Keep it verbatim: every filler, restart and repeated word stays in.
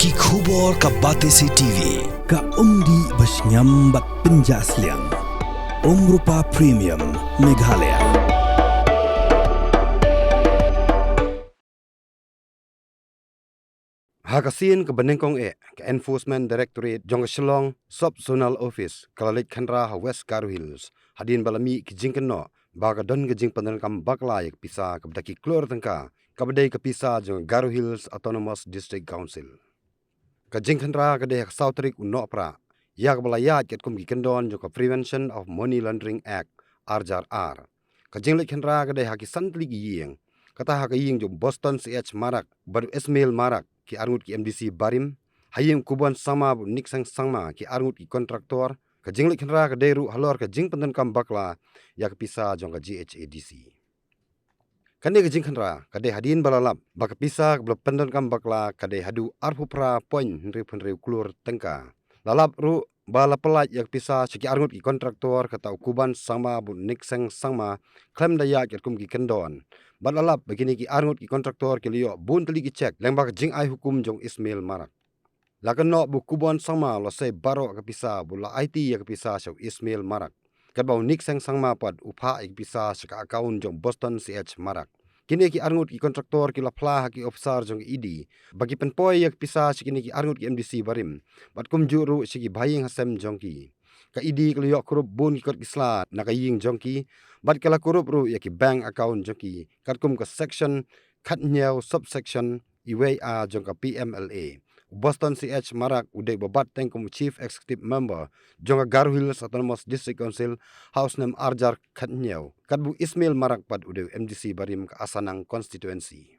Ki khubor ka Batesi T V, ka umdih ba shngiam bad pynjah sliang. Umrupa Premium, Meghalaya. Ha ka sien kaba nyngkong eh, ka Enforcement Directorate jong ka Shillong Sub Zonal Office ka la leit khynra ha West Garo Hills hadien ba la mih ki jingkynnoh ba ka don ka jingpyndonkam bakla ïa ka pisa kaba da ki klur tyngka, kaba dei ka pisa jong ka Garo Hills Autonomous District Council. Ka jingkhynra ka dei ha ka saw tarik u Nohprah, ïa kaba la ïaid katkum ki kyndon jong ka Prevention of Money Laundering Act, ar hajar ar. Ka jingleit khynra ka dei ha ki san tylli ki ïing, kata ha ka ïing jong u Boston C H Marak bad u Ismail Marak, ki arngut ki M D C barim, ha ïing u Kubon Sangma bad u Nikseng Sangma, ki arngut ki kontraktor. Ka jingleit khynra ka dei ruh halor ka jingpyndonkam bakla ïa ka pisa jong ka G H A D C. Kane ka jingkhynra ka dei hadien ba la lap ba ka pisa kaba la pyndonkam bakla ka dei haduh arphew phra point hynriew hynriew klur tyngka. La lap ruh ba la pyllait ïa ka pisa sha ki arngut ki kontraktor, kata u Kubon Sangma bad u Nikseng Sangma, khlem da ïaid katkum ki kyndon. Bad la lap ba kine ki arngut ki kontraktor ki la ïoh bun tylli ki cheque lyngba ka jingai hukum jong u Ismail Marak. La kynnoh ba u Kubon Sangma u la sei baroh ka pisa bad u la aiti ïa ka pisa sha u Ismail Marak, katba u Nikseng Sangma pat u phah ïa ka pisa sha ka account jong u Boston C H Marak. Kine ki arngut ki kontraktor ki la phla ha ki ophisar jong ka E D ba ki pynpoi ïa ka pisa sha kine ki arngut ki M D C barim, bad kumjuh ruh sha ki bahaïing hasem jong ki. Ka E D ka la ïoh kurup bun ki kot ki sla na ka ïing jong ki, bad ka la kurup ruh ïa ki bank account jong ki katkum ka section khathynñiew, subsection uwei A jong ka P M L A. U Boston C H Marak u dei ba bat teng kum u Chief Executive Member jong ka Garo Hills Autonomous District Council ha u snem ar hajar khathynñiew, katba u Ismail Marak pat u dei u M D C barim ka Asanang constituency.